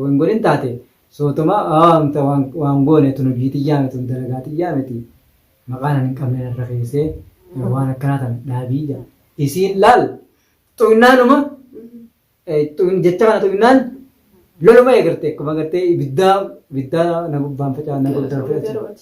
Waan godhin taate sootuma waan goone tun hojii tiyyaa miti, tun dalagaa tiyyaa miti, maqaan ani hin qabne narra keessee waan akkanaa tana dhaabii jedha. Isiin laal xuqnaanuma jecha kana xuqnaan loluma eegarte, akkuma gartee ibiddaa ibiddaa na gubbaan facaa na gubbaan facaa.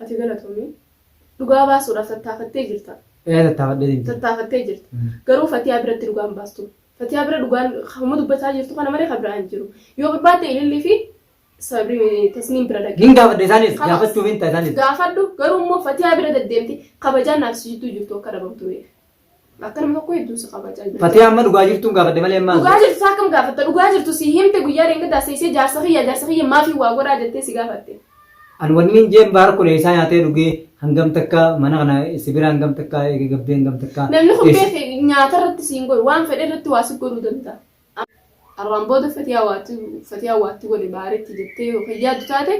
Ati galatoomii dhugaa baasuudhaaf tattaafattee jirta. Ee, tattaafadhee jirta. Tattaafattee jirta. Garuu Fatiyaa biratti dhugaan baastu. Fatiyaa bira dhugaan hamma dubbataa jirtu kana malee kan biraa hin jiru. Yoo barbaadde ilillii fi sabrii tasniin bira dhaqi. Hin gaafadhe isaanis, gaafachuuf hin ta'a isaanis. Gaafadhu, garuu immoo Fatiyaa bira deddeemti kabajaan naaf si jidduu jirtu akka dhabamtu beeki. Akka nama tokko hedduun si kabajaa jirti. Fatiyaa amma dhugaa jirtuun gaafadhe malee amma. Dhugaa jirtu isaa akkam gaafatta? Dhugaa jirtu si himte guyyaa dheengaddaa seesee jaarsa kiyya, jaarsa kiyya maafii waa godhaa jettee si gaafatte. Ani wanni hin jeen baar kun isaa nyaatee dhugee hangam takka mana kana si bira hangam takka eega gabbee hangam takka. Namni kun beeke nyaata irratti siin godhu, waan fedhe irratti waa si godhuu danda'a. Arraan booda Fatiyaa waatti, Fatiyaa waatti godhe baaritti jettee yoo kan yaaddu taate,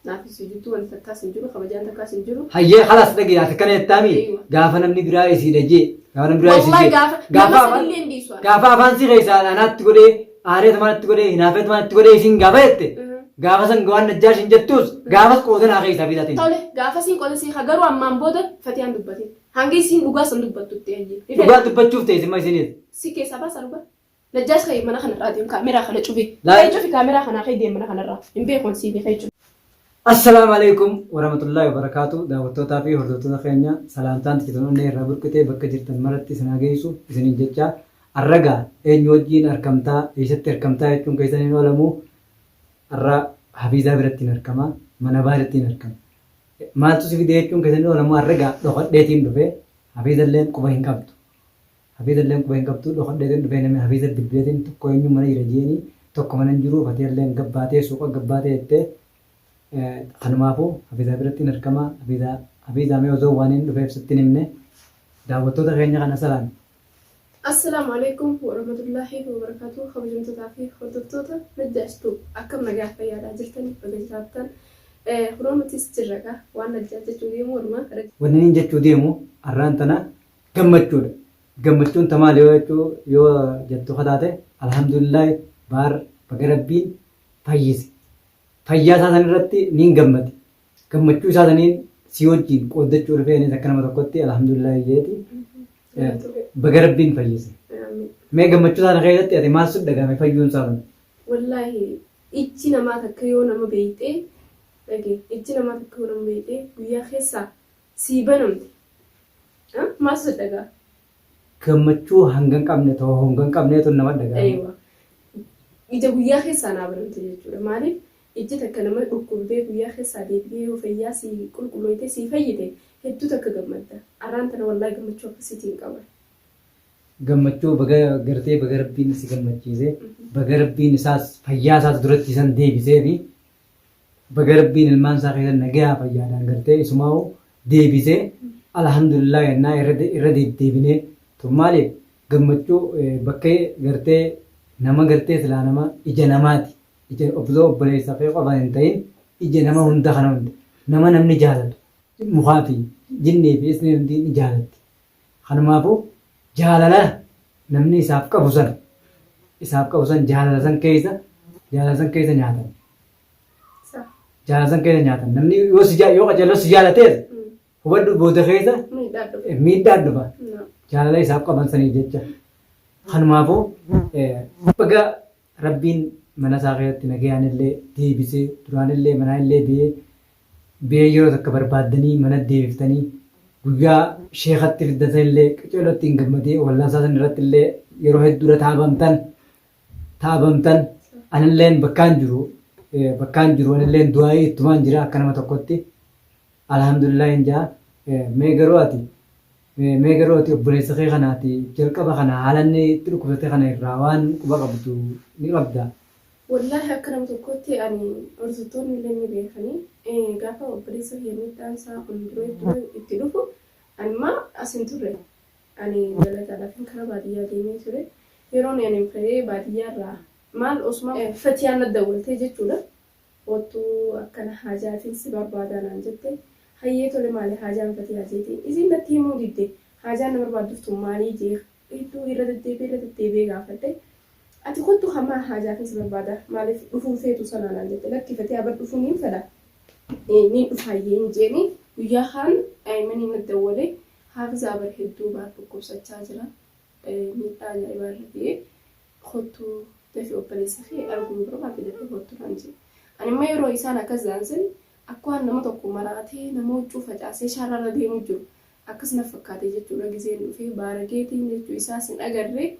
naaf si jidduu wanti takkaas hin jiru, kabajaan takkaas hin jiru. Hayyee, khalaas, dhagee ati akkana jettaami. Eeywa. Gaafa namni biraa isiidha jee, gaafa namni biraa isii Wallahi jee gaafa gaafa nama afaan sanillee hin dhiisu ani. Gaafa afaan si keessaa anaatti godhee, aareetuma natti godhee, hinaafeetuma natti godhee isiin gaafa jette, gaafa san waan najjaash hin jettuus gaafas qooda naa keessaa fi taateen. Tole, gaafa siin qooda sii garuu ammaan booda Fatiyaan dubbatin. Hanga isiin dhugaa san dubbattutti hayyee. Ni Dhugaa dubbachuuf ta'e simma isinis. Si keessaa baasaa dhugaa. Najjaash, ka'ii mana kanarraa deem, kaameraa kana cufi. Laa- Ka'ii cufi kaameraa kanaa, ka'ii deem mana kanarraa. Hin beeku an sii beekee cufi. Assalaamu alaikum warahmatullahi wabarakaatu. Daawwattootaa fi hordoftoota keenya, salaamtaan tijjitan onnee irraa burqitee bakka jirtan maratti isin haa geessu isiniin jecha. Arragaa eenyu wajjiin arkamtaa, eessatti arkamtaa jechuun keessan hin oolamu. Arra Hafiizaa biratti hin arkama, mana baaritti hin arkama. Maaltu si fide jechuun keessan hin oolamu. Arragaa dhokadheetiin dhufe. Hafiizalleen quba hin qabdu, Hafiizalleen quba hin qabdu. Dhokadheetiin dhufe. Namni Hafiiza bilbileetiin tokko eenyu mana jira jeeni, tokko mana hin jiru, Fatiyalleen gabbaatee suuqa gabbaatee jettee. Kanumaafuu Hafiizaa biratti hin argama. Hafiizaa, Hafiizaa, mee osoo waan hin dhufeef sitti hin himne daawwattoota keenya kana salaan. Assalaamu alaikum warahmatullaahi wabarakaatu. Kabajamtootaa fi hordoftoota Najjaash Tube, akkam nagaa fayyaadhaa jirtanii? Baga jiraattan. Kunoo nutis jirra gaa, waan Najjaash jechuu deemu walumaa gara. Wanni inni jechuu deemu arraan tana gammachuudha. Gammachuun ta maali yoo jechuu yoo jettu kataate, alhamdulillahi, baar baga rabbiin fayyise. Fayyaa isaa san irratti niin gammade. Gammachuu isaa saniin si wajjin qooddachuu dhufee. Anis akka nama tokkotti alhamdulillahi jeeti baga rabbiin fayyise. Mee gammachuu isaa keessatti ati maal sitti dhagahame fayyuun isaa kun? Wallaahi ijji namaa takka yoo nama beeyxee dhage, ijji namaa takka yoo nama beeyxee guyyaa keessaa sii banamte maal sitti dhaga'a? Gammachuu hanga hin qabne ta'u hanga hin qabneetu nama dhagahama. Eeywa. Ija guyyaa keessaa naa banamte jechuudha. Maaliif, ijji takka nama dhukkubdee guyyaa keessaa deebitee yoo fayyaa sii qulqullooytee sii fayyite hedduu takka gammadda. Arraan tana wallaahi gammachuu akkasiitiin qaba. Gammachuu baga gartee baga rabbiin si gammachiise, baga rabbiin isaas fayyaa isaas duratti isan deebisee fi baga rabbiin ilmaan isaa keessa nagayaa fayyaadhaan gartee isumaa'u deebisee, alhamdulillah jennaa irra deddeebinee. Tun maaliif gammachuu bakka gartee nama gartee silaa nama ija namaati, ija osoo obboleessa kee qofa hin ta'in ija nama hunda kana hunda nama namni jaalatu, mukaa fi jinnii fi isni hundi ni jaalatti. Kanumaafuu jaalala namni isaaf qabu san jaalala san keessa nyaatan. Jaalala san keessa nyaatan. Namni yoo si yoo qajeeloo si jaalatees hubadhu, booda keessa miidhaan dhufa. Jaalala isaaf qaban sanii jecha. Kanumaafuu baga rabbiin mana isaa keessatti nagayaan illee deebisee, duraan illee manaa illee biyee biyee yeroo takka barbaaddanii mana deebiftanii guyyaa sheekatti fiddan san illee qaceelootti hin gammadee, wallaansaa san irratti illee yeroo hedduudha taabamtan taabamtan. Anilleen bakkaan jiru anilleen du'aa'ii ittumaan jira akka nama tokkotti, alhamdulillah hin jaa. Mee garuu ati obboleessa kee kanaati jalqaba kana haala inni itti dhukkubsate kana irraa waan quba qabdu ni qabda? Wallaahi akka nama tokkotti ani hordoftoonni illee ni beekanii, gaafa obboleessa kiyya miidhaan isaa kun dura itti dhufu ani maa as hin turre. Ani dalagaadhaaf karaa baadiyyaa deemee ture. Yeroon ani ka'ee baadiyyaarraa maal osuma Fatiyaan na dawwaltee jechuudha. "Kottuu, akkana haajaatiin si barbaadaa" naan jette. "Hayyee, tole, maali haajaan Fatiyaa?" jeetiin. Isiin natti himuu didde. "Haajaan na barbaadduuf tun maalii?" jee hedduu irra deddeebi'ee irra deddeebi'ee gaafadhe. Ati kottu hamaa haajaa keessa barbaada maaliif dhufuun feetu sanaa naan jette lakki Fatiyaa bar dhufuun hin fedha niin dhufaayyee hin jeeni guyyaa kaan Aymanii na dawwale haafizaa bar hedduu baar dhukkubsachaa jira miidhaa ajaa'ibaa irra ga'ee kottu dafii obboleessa kee arguu yoo barbaadde dafii kottu naan jedhe. Ani immoo yeroo isaan akkas jedhan sani akka waan nama tokko maraatee nama huccuu facaasee shaararra deemu jiru akkas na fakkaate jechuudha gizeen dhufee baarageetiin jechuu isaas hin agarre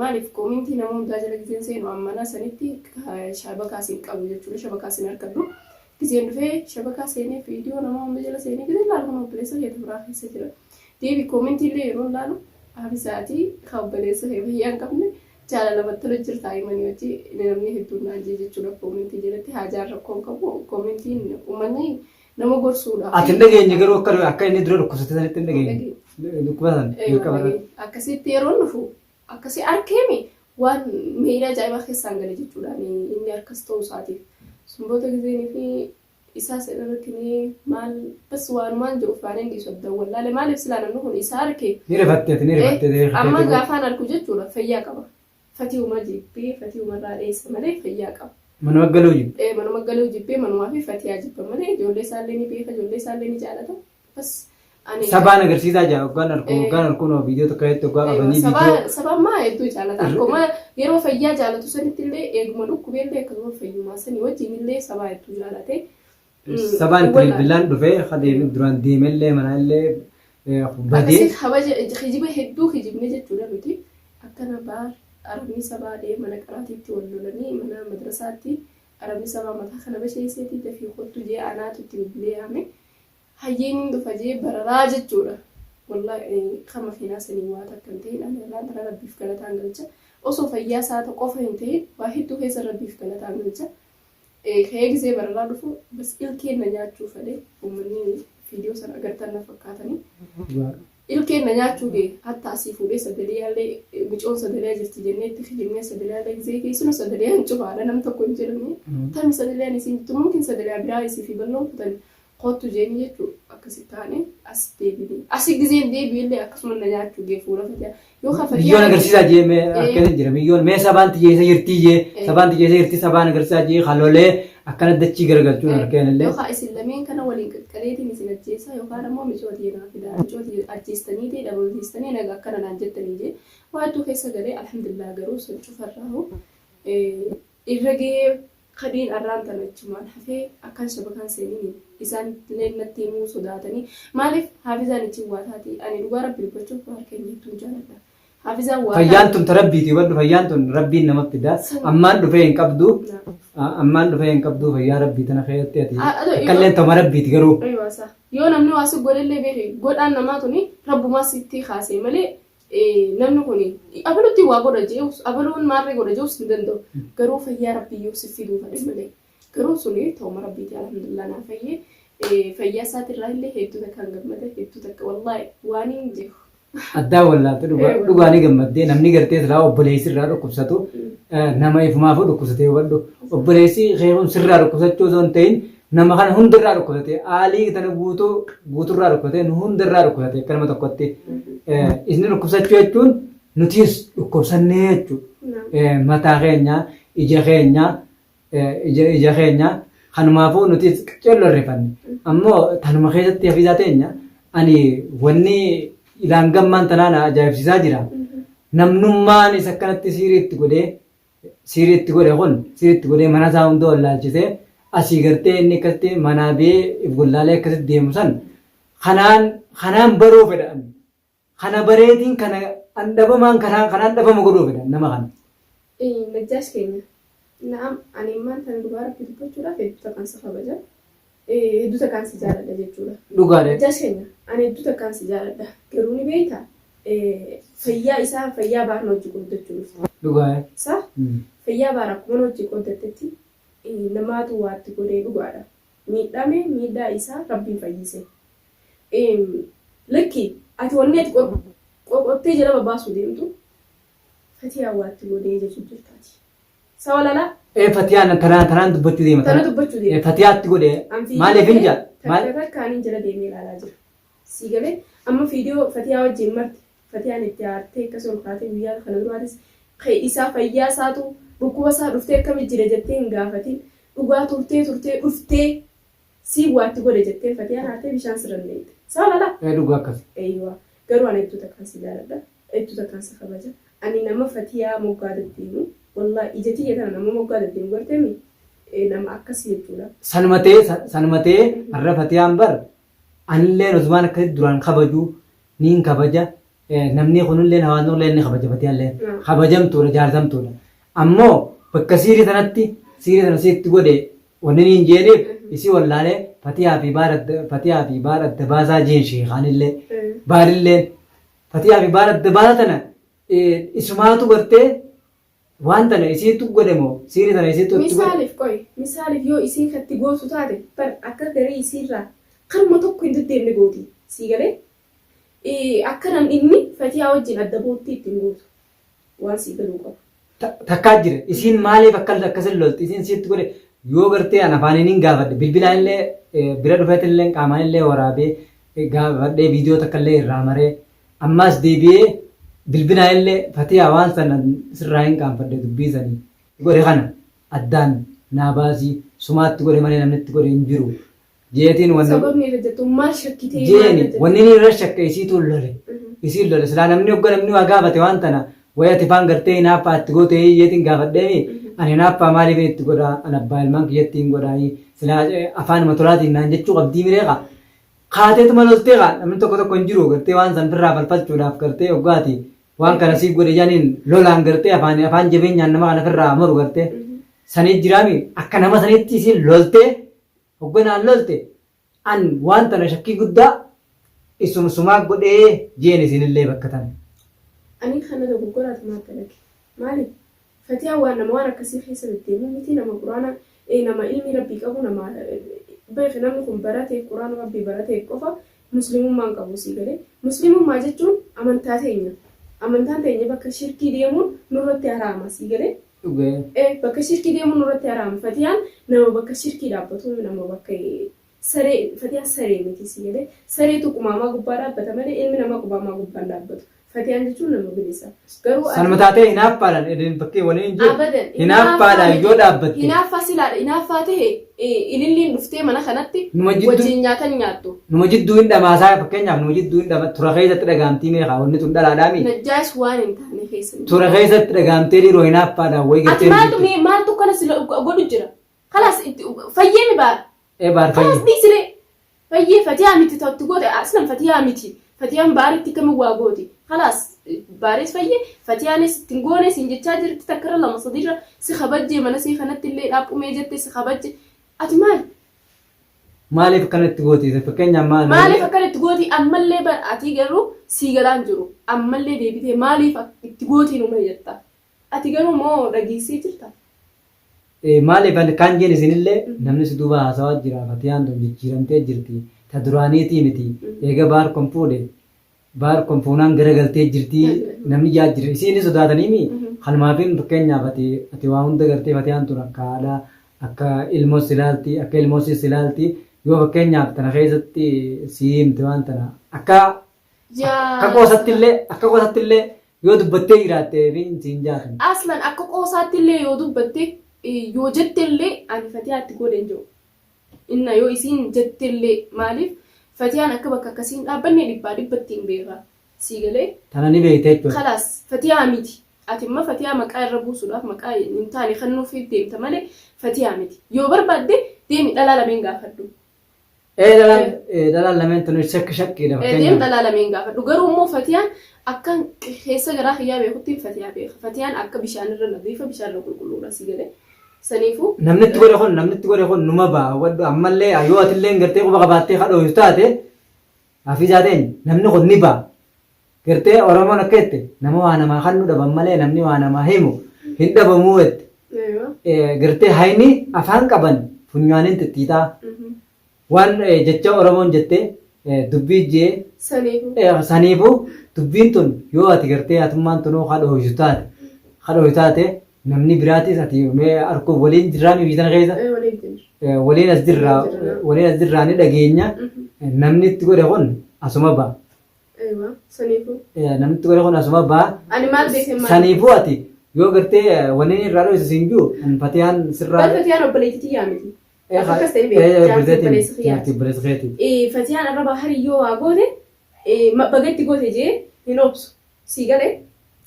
maaliif koomintii nama hundaa jala gizeen seenu an mana sanitti shabakaas hin qabu jechuudha shabakaas hin argadhu gizeen dhufee shabakaa seenee viidiyoo nama hunda jala seenee gizeen laalu kun obboleessa keetu biraa keessa jira deebi koomintii illee yeroo laalu Abisaati ka obboleessa kee fayyaa hin qabne jaalala battala jirta himanii hojii namni hedduun naan jee jechuudha koomintii jalatti haajaan rakkoo hin qabu koomintiin uummanni nama gorsuudha. Ati hin dhageenye garuu akka akka inni dura dhukkubsate sanitti hin dhageenye. Dhukkuba san jalqaba irratti. Akkasitti yeroo dhufu akkasii arkeemi waan miira ajaa'ibaa keessaan gale jechuudha inni akkas ta'uu isaatiif. Sun booda gizeenii fi isaa san irratti ni maal bas waanumaan jedhu ufaan hin dhiisu addan wallaale maaliif silaa namni kun isa arke Ni rifatte ati ni rifatte. Amma gaafaan argu jechuudha fayyaa qaba. Fatiiwuma jibbee fatiiwuma irraa dheessa malee fayyaa qaba. Manuma galuu jibbe. Ee manuma galuu jibbee manumaa fi fatiyaa jibba malee ijoollee isaallee ni beeka ijoollee isaallee ni jaalata. Bas ani Sabaan agarsiisaa jira hoggaan arku hoggaan arku noo viidiyoo tokko irratti hoggaa qabanii viidiyoo. Sabaan maa hedduu jaalata. Akkuma yeroo fayyaa jaalatu sanitti illee eeguma dhukkubee illee akkasuma fayyumaa sanii wajjin illee sabaa hedduu jaalate. Sabaan itti bilbilaan dhufee hadeemi duraan deemellee manaallee badee. Akkasii kabaja kijiba hedduu kijibne jechuudha nuti akkana baar arabni sabaa dhee mana qaraatiitti wal lolanii mana madrasaatti arabni sabaa mataa kana basheesseeti dafii kottu jee anaatu itti bilbilee yaame hayyee nin dhufa jee bararaa jechuudha. Wallahi ka makiinaa sanii waa takka hin ta'in ani irraan tana rabbiif galataan galcha. Osoo fayyaa isaa ta qofa hin ta'in waa hedduu keessa rabbiif galataan galcha. Ka'ee gisee bararaa dhufu bas ilkeen na nyaachuu fedhe uummanni viidiyoo sana agartan na fakkaatanii. Ilkeen na nyaachuu ga'e hatta asii fuudhee sadaliyaallee micoon sadaliyaa jirti jennee itti kijibnee sadaliyaallee gisee geessinu sadaliyaan cufaadha nam tokko hin jedhamne. Tami sadaliyaan isiin jirtu mumkin sadaliyaa biraa isii fi bal'oon kutan Koottu jeeni jechuu akkasi taane as deebine. Asi gizeen deebi'ellee akkasuma na nyaachuu gee fuula fatiyaa. Yoo ka Biyyoon fatiyaa agarsiisaa jee mee harkatti jira biyyoon mee sabaan tiyyeessa jirtii jee sabaan tiyyeessa jirtii sabaan agarsiisaa jee halolee akkana dachii garagalchuun harkeen illee. Yookaan isin lameen kana waliin qaqqaleetiin isin ajjeessaa yookaan ammoo micootii naa fidaa micootii ajjeestanii dhabamsiistanii naga akkana naan jettanii jee waa hedduu keessa galee alhamdulillah garuu sun cufarraahu irra gahee Kadiin arraan tana achumaan hafee akkan shabakaan seenini isaan illeen natti himuu sodaatanii maaliif haafizaan ichiin waa taati ani dhugaa rabbi dubbachuuf bahar keenya hedduun jaaladha haafizaan waa Fayyaan taati tun ta rabbiiti hubadhu fayyaan tun rabbiin nama fida ammaan dhufee hin qabdu ammaan dhufee hin qabdu fayyaa rabbii tana keessatti ati akkalleen tama rabbiiti garuu Aywa sa yoo namni waa si godhellee beeki godhaan namaa tuni rabbumaa sitti kaasee malee Namni kun abalutti waa godha je'us abaluun maarree godha je'us hin danda'u. Garuu fayyaa rabbii yoo si fiduu fedhe malee. Garuu suni ta'uma rabbiiti alhamdulillah naa fayyee. Fayyaa isaatirraa illee hedduu takkaan gammada hedduu takka wallaahi waan hin jiru. Addaa wallaalte dhugaa ni gammaddee namni gartee silaa obboleessi irraa dhukkubsatu nama ifumaafuu dhukkubsatee hubadhu obboleessi kee kun sirraa dhukkubsachuu osoo hin ta'in Nama kana hundarraa dhukkubsate aalii tana guutuu guuturraa dhukkubsate nu hundarraa dhukkubsate akka nama tokkotti isni dhukkubsachuu jechuun nutis dhukkubsannee jechuudha. Mataa keenya ija keenya ija ija keenya kanumaafuu nutis qaceelloo rifanne ammoo tanuma keessatti hafiisaa teenya ani wanni ilaan gammaan tanaa na ajaa'ibsiisaa jira. Namnummaan isa akkanatti siirii itti godhee Siirii itti godhe kun siirii itti godhee mana isaa hunda wallaalchisee asii gartee inni akkasitti manaa bee if wallaalee akkasitti deemu san kanaan kanaan baruu fedha ani. Kana bareetiin kana an dhabamaan kanaan kanaan dhabama godhuu fedha nama kana. Najjaash keenya na'am ani immaan tana dhugaa rabbi dubbachuudhaaf hedduu takkaan si kabaja hedduu takkaan si jaaladha jechuudha. Dhugaadha. Najjaash keenya ani hedduu takkaan si jaaladha garuu ni beektaa Fayyaa isaa fayyaa baarna hojii qooddachuu dhufte. Dhugaa. Sa fayyaa baar akkuma hojii qooddattetti namaatu waatti godhee dhugaadha. Miidhame miidhaa isaa rabbiin fayyise. Lakki ati wanni ati qoqottee jala babaasuu deemtu fatiyaa waatti godhee jechuu jirtaati. Sa walalaa? Ee fatiyaan tanaan tanaan dubbachuu deema. Tana dubbachuu deema. Fatiyaatti godhe maaliif hin jaa? Takka takkaan jala deemee ilaalaa jira. Sii galee amma fiidiyoo fatiyaa wajjiin marte fatiyaan itti aartee akkas ol kaatee guyyaa kana duraatis Kee isaa fayyaa isaatu dhukkuba isaa dhuftee akkami jira jettee hin gaafatin dhugaa turtee turtee dhuftee siin waa itti godhe jetteen fatiyaan aartee bishaan sirra naqxe. Saa lala? Ee dhugaa akkasi. Eeywa. Garuu ani hedduu takkaan si jaaladha. Hedduu takkaan si kabaja. Ani nama fatiyaa moggaa deddeemu wallahi ija tiyya tana nama moggaa deddeemu garteemi nama akkasii jechuudha. Sanuma ta'ee sanuma ta'ee har'a fatiyaan bar anilleen Usmaan akkasitti duraan kabaju niin kabaja Namnii kunilleen hawaasni kunilleen ni kabaja fatiyaalleen kabajamtuudha jaalatamtuudha. Ammoo bakka siirii tanatti siirii tana siitti godhe wanni niin jeeniif isii wallaalee fatiyaa fi baar adda fatiyaa fi baar adda baasaa jeen sheekaanillee baarilleen fatiyaa fi baar adda baasaa tana isumaatu gartee waan tana isiitu godhe moo siirii tana isiitu itti godhe. Misaaliif qoy misaaliif yoo isiin katti gootu taate bar akka garii isiirraa kanuma tokko hin deddeemne gooti sii galee Akka namni inni fatiyaa wajjin adda bahutti itti hin gootu. Waan sii galuu qabu. Takkaa jira. Isiin maaliif akka akkasin lolti? Isiin sitti godhe yoo gartee an afaaniin hin gaafadhe bilbilaan illee bira dhufeetiin illee qaamaan illee waraabee gaafadhee viidiyoo takka illee irraa maree ammaas deebi'ee bilbilaan illee fatiyaa waan sana sirraa hin qaanfadhe dubbii sanii godhe kana addaan naa baasii sumaatti godhe malee namni itti godhe hin jiru Jeetiin wanni Sababni irra jettu maal shakkitee maal jeeni irra jettu? wanni inni irra shakke isiitu lole. Isiin lole silaa namni hogga namni waa gaafate waan tana wayi ati faan gartee hinaaffaa itti goote jeetiin gaafadheemi ani hinaaffaa maaliif itti godhaa an abbaa ilmaan kiyyatti hin godhaa silaa afaanuma tolaatiin naan jechuu qabdii miree kaa kaateetuma loltee kaa namni tokko tokko hin jiru gartee waan san firraa falfalchuudhaaf gartee hoggaati waan kana siif godhe jaaniin lolaan gartee afaan afaan jabeenyaan nama kana firraa moru gartee sanii jiraami akka nama sanitti isiin loltee Hogganaan lolte an waan tana shakkii guddaa isum sumaa godhee jeen isinillee bakka tana. Ani kana dogoggoraatu maal dalage maali fatiyaan waan nama waan akkasii keessa deddeemu miti nama quraana nama ilmii rabbii qabu nama beeki namni kun barateef quraana rabbii barateef qofa muslimummaan qabu sii galee muslimummaa jechuun amantaa teenya amantaan teenya bakka shirkii deemuun nurratti haraama sii galee Dhugee. Bakka shirkii deemuun nurratti haraama. Fatiyaan nama bakka shirkii dhaabbatu nama bakka saree fatiyaan saree miti si galee sareetu qumaamaa gubbaa dhaabbata malee ilmi namaa qumaamaa gubbaa hin dhaabbatu. Fatiyaan jechuun nama bilisa. Garuu ati Sanuma taatee hinaaffaadhaan edeen bakkee waliin hin jiru. abadan Hinaaffaadhaan miti. yoo dhaabbatte. Hinaaffaa silaadha hinaaffaa ta'e ililliin dhuftee mana kanatti Numa jidduu- wajjin nyaatan nyaattu. Numa jidduu hin dhamaasaa fakkeenyaaf numa jidduu hin dhama tura keessatti dhagaamtii meeqa wanni tun dhalaadhaami. Najjaas waan hin taane keessa hin Tura keessatti dhagaamtee dhiiroo hinaaffaadhaan wayii Ati gartee maaltu mee maaltu kana si godhu jira? Kalaas itti fayyee mi baara? Ee baar Kalaas fayyi. dhiisiree. Fayyee fatiyaa miti ta'utti goote aslan fatiyaa miti. Fatiyaan baaritti kami waa gooti. Kalaas baaris fayyee fatiyaanis ittiin goone siin jechaa jirti takkarra lama sadiirra si kabajjee mana sii kanatti illee dhaaphumee jette si kabajje. Ati maali? Maaliif akkana itti gooti? Fakkeenyaaf maal? Maaliif akkana itti gooti? Ammallee bar ati garuu sii galaan jiru. Ammallee deebitee maaliif itti gootii numa jetta? Ati garuu moo dhageessee jirta? Maaliif ani kaan jeen isinillee namni si duuba haasawaa jira fatiyaan tun jijjiiramtee jirti ta duraaniitii miti eega baar kun fuudhe Baar kun fuunaan garagaltee jirtii namni jaa jira isiin ni sodaataniimi kanumaafin fakkeenyaaf ati ati waa hunda gartee fatiyaan tun akka haadha akka ilmoos si laalti akka ilmoosiis si laalti yoo fakkeenyaaf tana keessatti si himte waan tana akka akka qoosatti illee akka qoosatti illee yoo dubbattee jiraatte fi siin jaatan. Aslan akka qoosaatti illee yoo dubbatte yoo jette illee ani fatiyaatti godhe hin jiru. Inna yoo isiin jettellee maaliif fatiyaan akka bakka akkasii hin dhaabbanne dhibbaa dhibbatti hin beeka. Sii galee? Tana ni beekta jechuudha. Kalaas fatiyaa miti. Ati imma fatiyaa maqaa irra buusuudhaaf maqaa hin taane kennuufi deemta malee fatiyaa miti. Yoo barbaadde deemi dhalaa lameen gaafadhu. Ee dhalaan ee dhalaan lameen tun shakki shakkiidha Deem fakkeenyaaf. dhalaa lameen gaafadhu. Garuu immoo fatiyaan akka keessa garaa kiyyaa beekuttiin fatiyaa beeka. Fatiyaan akka bishaan irra nadiifa bishaan irra qulqulluudha sii galee. Saniifuu. Namni itti godhe kun namni itti godhe kun numa ba'a hubadhu ammallee yoo atillee gartee quba qabaattee kadhooytu taate hafiizaa teenya namni kun ni ba'a. Gartee Oromoon akka jette nama waa namaa kannu dhaban malee namni waa namaa himu hin dhabamuu jette. Gartee hayni afaan qaban funyaaniin xixxiixaa. Waan jecha Oromoon jette dubbii jee Saniifuu. Saniifuu dubbiin tun yoo ati gartee atummaan tunuu kadhooytu taate kadhooytu taate namni biraatis ati mee arkuuf waliin jirraa biyya tana keessa Waliin jirra. Waliin as jirraa waliin as jirraa ni dhageenya namni itti godhe kun asuma ba'a. Eewa saniifuu. Namni itti godhe kun asuma ba'a. Ani maal beekee maal? Saniifuu ati Yoo gartee wanni inni irraa dhoysa siin jiru an Fatiyaan sirraa. Bal Fatiyaan obboleettii tiyyaa miti. Akkas ta'e beekti. Jaartii obboleessa kiyyaati. Jaartii obboleessa keeti. Fatiyaan arra baharii yoo waa goote baga itti goote jee hin obsu. Sii galee?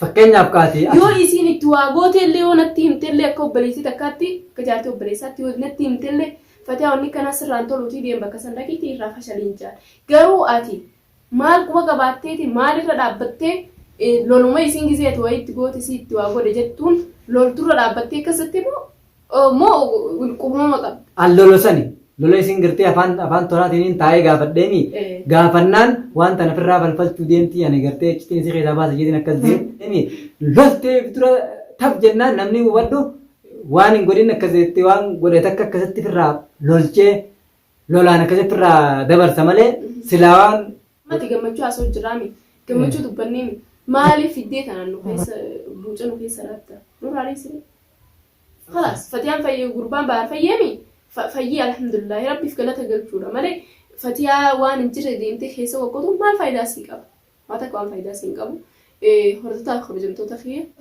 Fakkeenyaaf kaati. Yoo isiin itti waa goote illee, yoo natti himte illee, akka obboleettii takkaatti, akka jaartii obboleessaatti yoo natti himte illee, "Fatiyaa, wanni kanaa sirraan toluutii deem, bakka san dhaqiitii irraa fashaliin" jaan. Garuu ati maal quba qabaatteeti, maalirra dhaabbattee, loluma isiin gisee ati wayii itti goote, si itti waa godhe jettuun lolturra dhaabbattee akkasitti moo qubuma qabda? An lolo sani lola isin gartee afaan tolaatiin taa'ee gaafadheemi. Gaafannaan waan tana ofirraa falfalchuu deemtii, ani gartee iccitiin isii keessaa baasa jeetiin akkas deemi loltee dura taf jennaan, namni hubadhu waan hin godhin akkasitti waan godhe takka akkasitti ofirraa lolchee lolaan akkasitti ofirraa dabarsa malee silaa waan. Mati gammachuu haasa'u jiraami. Gammachuu dubbanneemi. Maaliif fiddee tanaan nu keessa buuca, nu keessa latta? Nurraa dhiisire. Khalaas, Fatiyaan fayyee, gurbaan bahar fayyeemi, fayyee, alhamdulillahi, rabbiif galata galchuudha malee Fatiyaa waan hin jirre deemtee keessa qoqqotu maal faayidaa sii qaba? Waa takka waan faayidaa sii hin qabu. Hordoftoota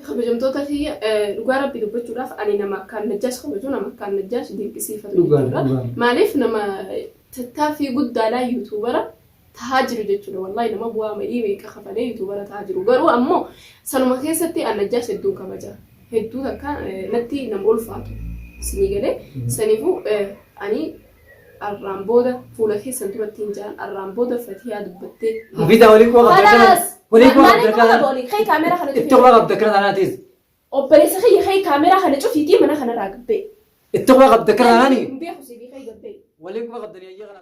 kabajamtoota kiyya, dhugaa rabbi dubbachuudhaaf ani nama akkaan Najjaash kabaju, nama akkaan Najjaash dinqisiifatu jechuudha. Maaliif, nama tattaaffii guddaadhaan YouTubera tahaa jiru jechuudha. Wallahi nama bu'aa ma'ii meeqa kafalee YouTubera tahaa jiru. Garuu ammoo sanuma keessatti an Najjaash hedduun kabaja. Hedduu takka natti nama ulfaatu. Isinii galee? Saniifuu ani arraan booda fuula keessan duratti hin jaan, arraan booda Fatiyaa dubbattee. Hafiza, walii quba qabda kana. Khalaas! Walii quba Maaliin qabda quba kana. qaba olii? Kai kaameraa kana Itti cufi. quba qabda kana tanaatis. Obboleessa kiyya, kai kaameraa kana cufiitii mana kanarraa gabbee. Itti quba qabda kana tanaani. Hin beeku siifii, kai gabbee. Walii quba qabdanii ayyee kana.